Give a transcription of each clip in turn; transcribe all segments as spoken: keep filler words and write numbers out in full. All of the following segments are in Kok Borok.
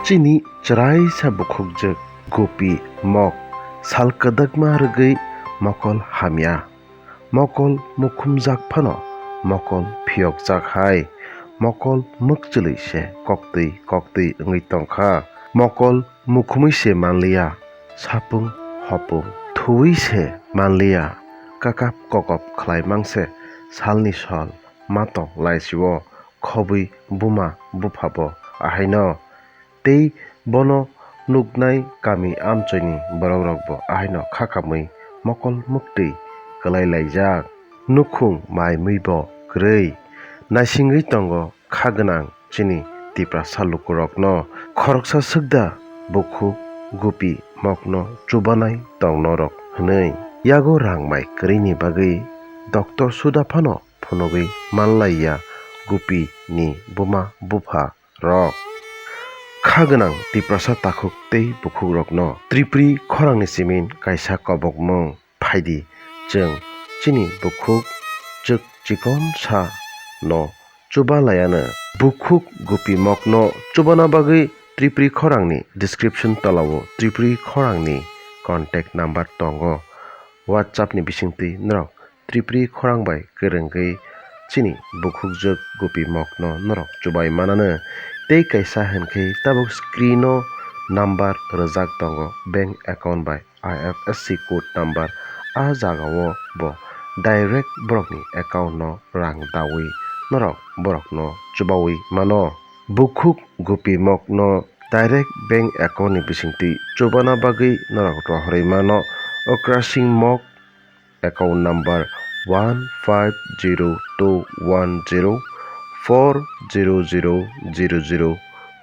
Chini chwraisa bukhukjwk Gopi mok sal kwdakma rwgwi mokol hamya. Mokol mukhumjak phano mokol phiyokjak hai. Mokol mwkchwlwi se koktwi koktwi wngwi tongkha. Mokol mukhumwi se manliya, sapung hopung thuwi se manliya, kakap kokop khlai mangse salni sol ma tong laisio khobwi buma buphabo ahaino. Tei bono nuknai kami amchoini borokrokbo ahaino khakamwi mokol muktwi kwlai laijak. Nukhung mai mwibo kwrwi naisingwi tongo kha gwnang chini Tiprasa lukurokno. Khoroksa swkda bukhuk Gopi mokno chubanai tong norok hwnwi. Yago rang mai kwrwini bagwi doctor suda phano phunugwi manlaiya Gopi ni buma bupha rok. Kha gwnang Tiprasa takhuk tei bukhukrokno Tripuri khorangni simin kaisa kobokmung phaidi, chwng chini bukhuk chwk chikonsa no chuba laiano. Bukhuk Gopi mokno chubana bagwi Tripuri khorangni description tolao Tripuri khorangni contact number tongo. WhatsApp ni bisingtwi norok Tripuri khorang bai kwrwngwi chini bukhukjwk Gopi mokno norok chubai manano. Tei kaisa hinkhe tabuk screen o number rwjak tongo bank account bai I F S C code number. A jagao bo direct borokni account no rang dawi norok borokno chubawi mano. Bukhuk Gopi mokno direct bank account ni bisingtwi chubana bagwi norok rohorwi mano. Okrasing mok account number one five zero two one zero four zero zero zero zero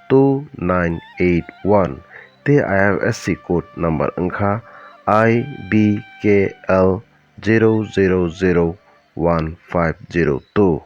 two nine eight one tei I F S C code number wngkha I B K L zero zero zero one five zero two.